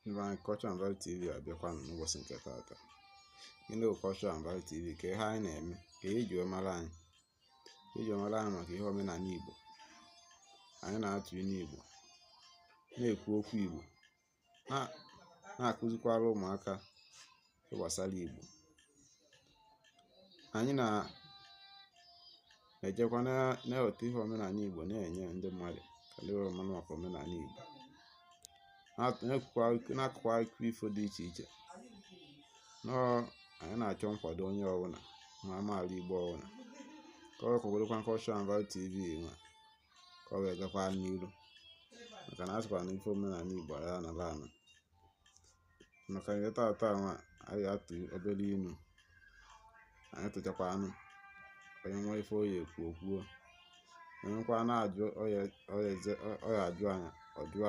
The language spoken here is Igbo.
Ndị be anyị, Culture and Value TV abịakwanụ n'ụbọchị nke taata. Gịnị bụ Culture and Value TV? Ka ihe anyị na-eme, ka ihe eji wee mara anyị, eji wee mara anyị maka ihe omenala Igbo. Anyị na-atụ ilu Igbo, na-ekwu okwu Igbo, na-akụzikwara ụmụaka ihe gbasara Igbo. Anyị na-ejekwa na-eweta ihe omenala Igbo na-enye ndị mmadụ ka ndị wee mara maka omenala Igbo, na-akụkwa akụkọ ifo dị iche iche. Nọọ anyị na-achọ nkwado onye ọbụla nwa amaala Igbo ọbụla ka ọ kwadokwa Culture and Value TV nwa, ka ọ wee gakwa n'iru, maka na a sịkwa na ife omenala Igbo ya anara ana. Maka nke taata nwa, anyị ga-atụ obere inu. Anyị tụchakwa anụ, onye nwe ife oyi ekwu okwuo, onye nkwa na-ajụ ọ ya ajụ anyị, ọ jụọ.